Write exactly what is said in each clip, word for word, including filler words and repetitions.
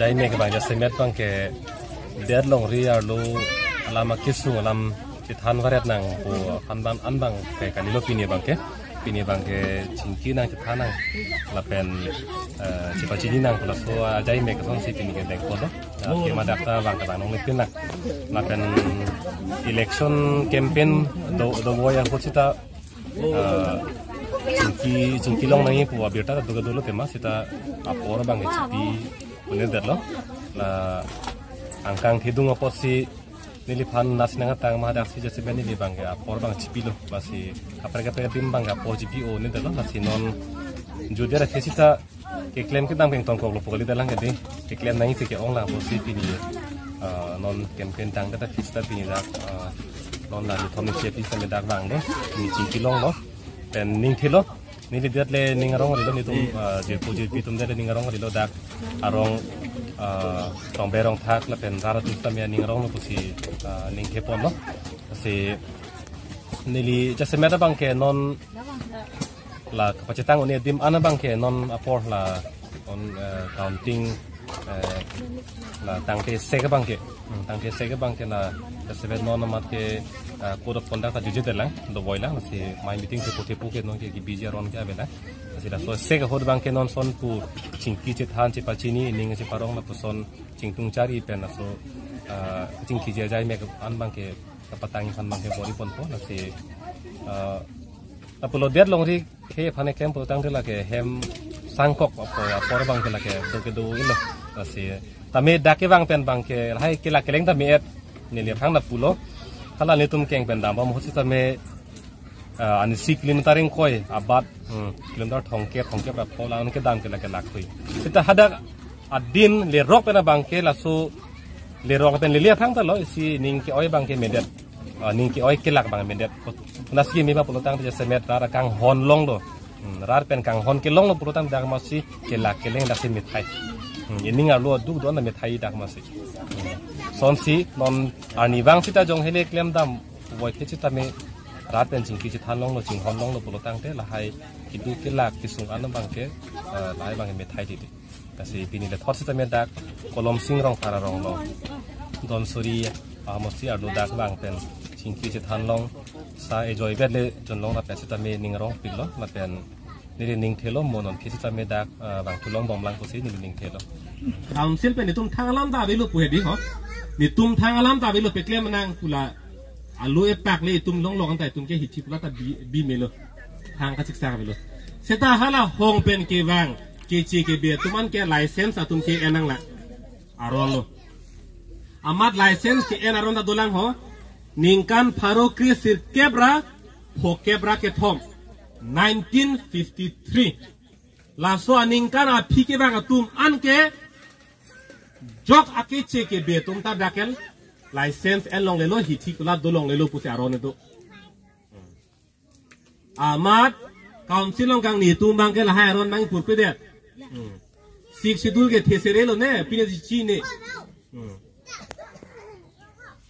Dai mek abang jasemet abangke det longri arlo alam akesung alam chethan varet nangpo aphan abang an abangke kalilo pini abangke. Pini abangke chingki nang chethan nang lapen eh, chepachini nang pu laso ajai mek asonsi pini ke dengpon lo. Ah, kema dak ta abangke abang nong lepin nang. Lapen election campaign do do boy ahut seta eh, chingki chingki long nangji pu abirta do do lo tema seta apor abangke chipi un-edetlo. La angkang thedung apotsi neliphan nasi nang atang ma daksi jasemet neli abangke apor abang chipilo. Lasi kaprek kaprek adim abangke apor chipi un-edetlo. Lasi non judia ra ke seta keklem kedam keng tongkok lo pu kalidet lang ke dei. Keklem nangji ke-ong lang apotsi pini eh, non campaign tangdet ta ke seta pini dak eh, non la nithom nisi aphi seta me dak vanglo. Pini chingki longlo. Pen ning thelo. Neli det le ning arong kalilo, netum eh, jirpo jirpi atum det le ning arong kalilo, dak arong eh, tongbe rong thak lapen rat atum seta me ning arong lo pusi eh, ning theponlo. Si neli jasemet abangke non la kapachetang un-e adim an abangke non apor la non eh, counting eh, la tangte sek abangke. Hmm, tangte sek abangke la jasemet non amat ke eh, code of conduct ta jujedet lang, do boy lang, si mai meeting thepo thepo ke non ke busy aron ke ave lang. Si laso sek ahut abangke non ason pu chingki chethan chepachini ning cheparong lapuson chingtung chari pen laso eh, chingkiji ajai mek an abangke kapatang aphan abangke bor-iponpo. Lasi eh, lapulo det longri ke aphan eklem pulotangte lake hem sangkok apor apor abangke lake do kedo ilo. Lasi tame dak kevang pen abangke lahai kelak keleng tame et neli aphrang ta pulo. Hala netum keng pen dam bom ahut seta me eh, anisi kilometer ingkoi abat hmm, kilometer thomkep thomkep ra pho lang kedam ke lake lakhui. Seta hadak adin lerok pen abangke laso lerok pen lele aphrang ta lo, isi ning ke-oi abangke medet. Ah, ning ke-oi kelak abang medet. Nasi me ba pulotangte jasemet rat akanghon longlo. Hmm, rat pen kanghon kelonglo pulotangte dak masi kelak keleng daksi methai. Hmm, ining arlo aduk do-an methai dak masi. Hmm. Sonsi non arnivang seta jong hele klemdam boy ke seta me rat pen chingki chethan longlo chinghon longlo pulotangte lahai keduk kelak kesung an abangke eh, lahai abangke methai titi. Lasi pini le thot seta me dak Kolomsing Rongphar arong lo. Donsuri amosi arlo dak vang pen chingki chethan long sa ejoi bet le jon long lapen seta me ning arong pik lo lapen neli ning thelo mo non ke seta me dak eh, vang thu long bom lang pusi neli ning thelo. Council pen netum thang alam ta avelo pu hedi ho. Netum thang alam ta avelo peklem nang pu la alo epak le itum long long ta itum ke hithi pu la ta bi, bi melo. Thang kachiksak avelo. Seta hala hong pen kevang keche kebe atum an ke license atum ke-en nanglang aron lo. Amat license ke-en aron ta dolang ho. Ningkan pharo kre sirkep ra phokep ra kethom, nineteen fifty-three. Laso aningkan aphi kevang atum an ke jok akeche kebe atum ta dak ke license en longlelo, hithi kulat do longlelo pusi aron do. Amat council along kangni atum abangke lahai aron abang purpedet. Hmm. Sixth Schedule ke thesere lo ne, pine chini ne. Hmm.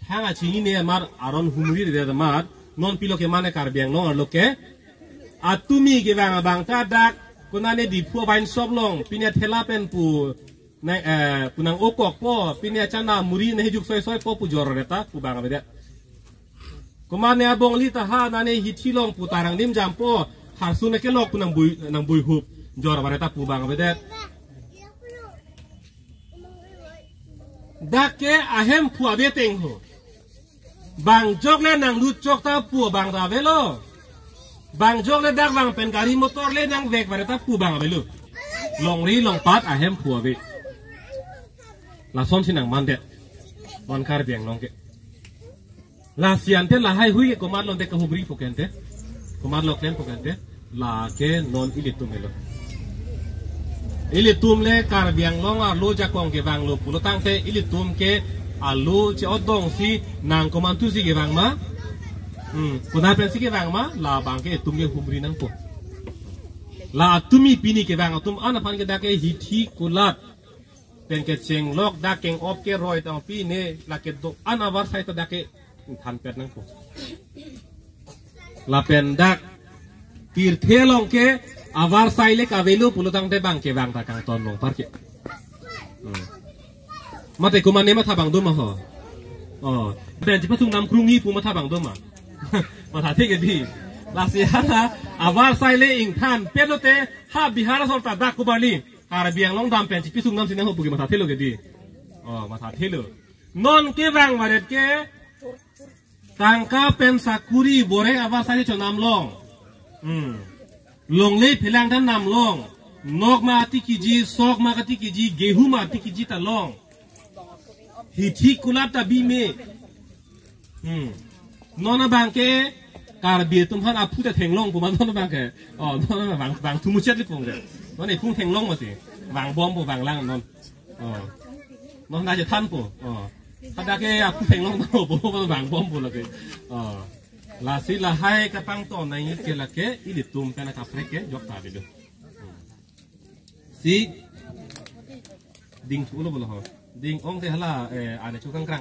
Thang achinine amat aron humridet amat non pilo ke mane Karbi Anglong arlo ke atumi kevang abang ta dak konane Diphu wine shop along pine thela pen pu na eh, pu nang-okokpo, pine achana muri nanghijuk soisoi po pu jor reta pu abang avedet. Komatne abongli ta ha nane hithi long pu tarang dim jampo, harsun kelok pu nangbui nangbui hup jor vareta pu abang avedet. Dak ke ahemphu ave teng ho. Bang jok le nanglut chok ta pu abang ta avelo. Bang jok le dak vang pen gari motor le nangvek vareta pu abang avelo. Longri longpat ahemphu ave. Lasonsi nangmandet. Wan Karbi Anglong ke. Lasi ante lahai hui ke komatlo ante kahumri pu ke ante. Komatlo klem pu ke ante. Lake non ilitum helo. Ilitum le Karbi Anglong arlo jakong kevanglo pulotangte ilitum ke arlo che-odongsi nang komantusi kevang ma. Hmm, konat pensi kevang ma, labang ke itum ke humri nangpo. La atumi pini kevang atum an aphan ke dak ke hithi kulat pen kechenglok dak keng-op keroi tang pine lake do-an avarsai ta dak ke thanpet nangpo. Lapen dak pirthe along ke avarsai le kavelo pulotangte bang kevang ta kangton long par ke. Hmm. Mate komatne matha abang do ma ho. Oh, pen chipasung nam krungni pu matha abang do ma. Matha thik ke dei. Lasi hala avarsai le ingthan pet lote ha Bihar asor ta dak kobarli. Karbi Anglong dam pen chipasung nam si nang ho pu ke matha thelo ke dei. Oh, matha thelo. Non kevang varet ke tangka pen sakuri boreng avarsai chonam long. Hmm. Longle phelang dam nam long. Nok ma ati kiji, sok ma ati kiji, gehu ma ati kiji ta long. Hithi kulap ta bime. Hmm. Non abang ke Karbi atum aphan aphu ta theklong pu ma non abang ke. Oh, non abang, bang thumuchet le pung ke. Non iphung theklong mati. Bang bom pu bang lang non. Oh. Non na je than pu. Oh. Kada ke aphu theklong ma pu pu bang bom pu lake. Oh. Lasi lahai kapangton nangji ke lake ilitum pen akaprek ke jok ta bilo. Si ding thu lo bolo ho. Ding ong te hala, eh, ane chukang krang.